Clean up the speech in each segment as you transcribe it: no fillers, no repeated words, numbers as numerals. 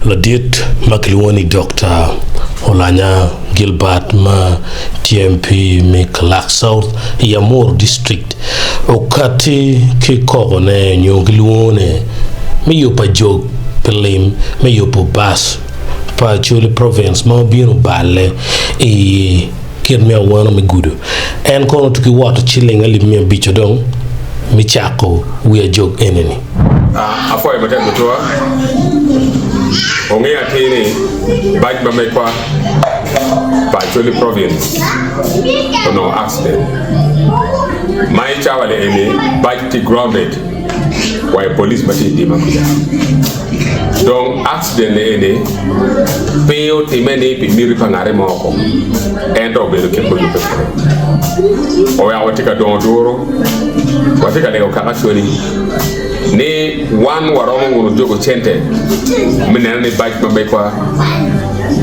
Ladit ma kilwongo ni Dokta Olanya Gilbert ma tye MP me Kilak South i Amuru District okatti ki kokone nyo ki lwongone me yubo ajog pi lim me yubo bas pa Acholi Province ma obino balle i kit me awano me gudo. En kono tye ki woto ciling alip miya abico dong me cako wi ajog enini. Apwoyo matek tutwa. Onge atir ni bac ma megwa pa Acholi Province onongo accident ma i cawa ni eni bac tye grounded wa i police ma tye i dima kuca. Dong accident ni eni pe otime ni pi miti pa ngate mo oko ento obedo kit ma oyubbe kwede. Oweko watye ka dongo duru, watye ka lego kaka Acholi ni wan waromo wunu jogo cente me neno ni bac ma megwa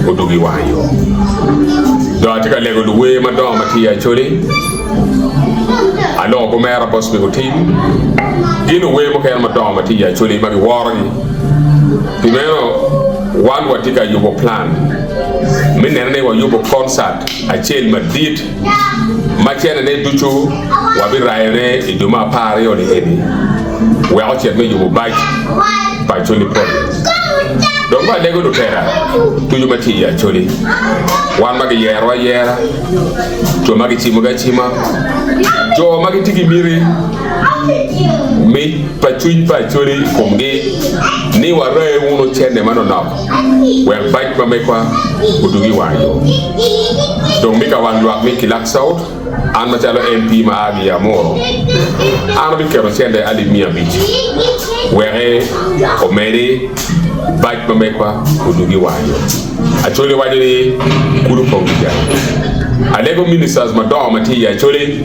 odwogo i wanga yo. Dong atye ka lego luwer madongo ma tye i Acholi, aloko gumera Bosmic Otim, ki luwer mukene madongo ma tye i Acholi ma giworogi. Pi meno, wan watye ka yubo plan me neno ni wayubo concert acel madit ma cenene ducu wabirayone i dwe me apararyo-ni eni wek ocit me yubo bac pa Acholi Province. Dong walego lutela ducu ma tye i Acholi, wan ma giyerowa ayera, jo ma gicimogi acima, jo ma gitye ki miti me pa cwiny pa Acholi i komgi ni waraye wunu cene manonok wek bac ma megwa odug i wang yo. Dong mi ka wang lwak me Kilak South, an macalo MP ma a ki i Amuru, an abiketo cente alip 500 wek omedi bac ma megwa odug i wang yo. Acholi waco ni kulu pong ki jami. Alego ministers madongo ma tye i Acholi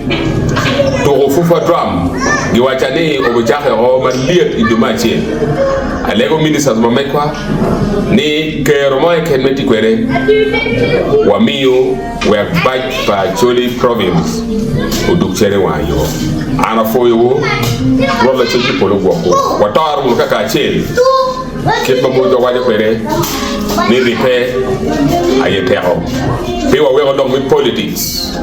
tuko Fufa Drum giwaca ni obicake o malyet i dwe me acel. Alego ministers ma megwa ni kero mo keken me tye kwede wamiyo wek bac pa Acholi province odug cen i wang yo. An apwoyowu, Rwot Lacwec me polo ogwokwu. Watoro wunu kaka acel kit ma mojwa waco kwede ni ribbe aye teko. Pe waweko lok me politics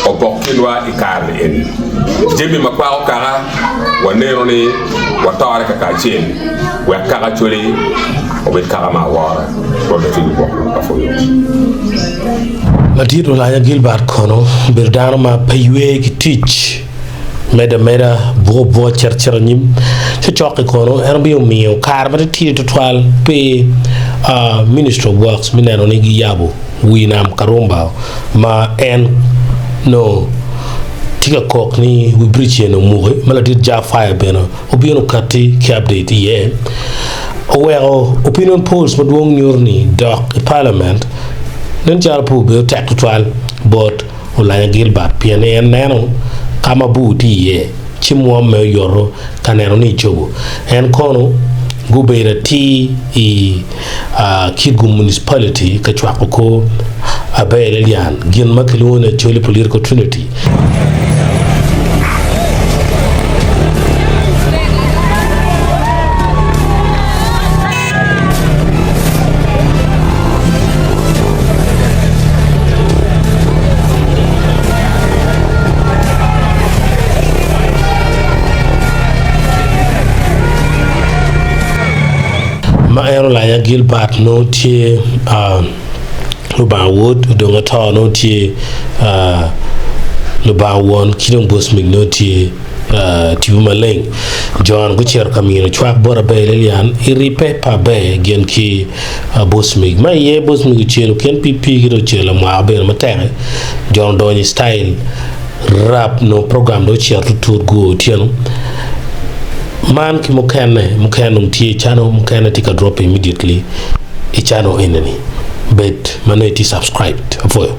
opok kinwa i kare-ni eni. Jami ma kwako kaka waneno ni watore kaka acel wek kaka Acholi obed kaka ma awora. Rwot Lacwec ogwokwu. Apwoyo. Ladit Olanya Gilbert kono obedo dano ma pe ywe ki tic medde ameda, buko abuka cito acita anyim. Cokcok-ki kono en omiyo omiyo kare matitidi tutwal pi Ministry of Works me neno ni giyabo wi nam Karumba ma en nongo tye ka kok ni wi bridge eni omuki ma ladit Jah Fire bene obino okati ki update iye oweko opinion polls madwong nyuto ni dok i parliament nen calo pe obedo tek tutwal bot Olanya Gilbert pien ni en neno ka ma bur tye iye ci mwomme oyoto ka neno ni ecobo. En kono gubedo atir i Kitgum Municipality ka cwako kor Aber Lilian, gin ma kilwongo ni Acholi Political Trinity. Ma en olanya Gilbert nongo tye Lubanga Wod, odong ato nongo tye Lubanga Won ki dong Bosmic nongo tye Tipo Maleng. Jon gucito ka mino cwak bot Aber Lilian i ribbe pa Aber gin ki Bosmic. Ma iye Bosmic ocelo kin pii pii ki dong ocelo lamwaka bene matek. Jon odonyo i style rap nongo program dong ocito tutut guo otyeno. Man ki mukene, mukene dong tye i channel, mukene tye ka drop immediately i channel enini. Bed ma nongo itye subscribed. Apwoyo.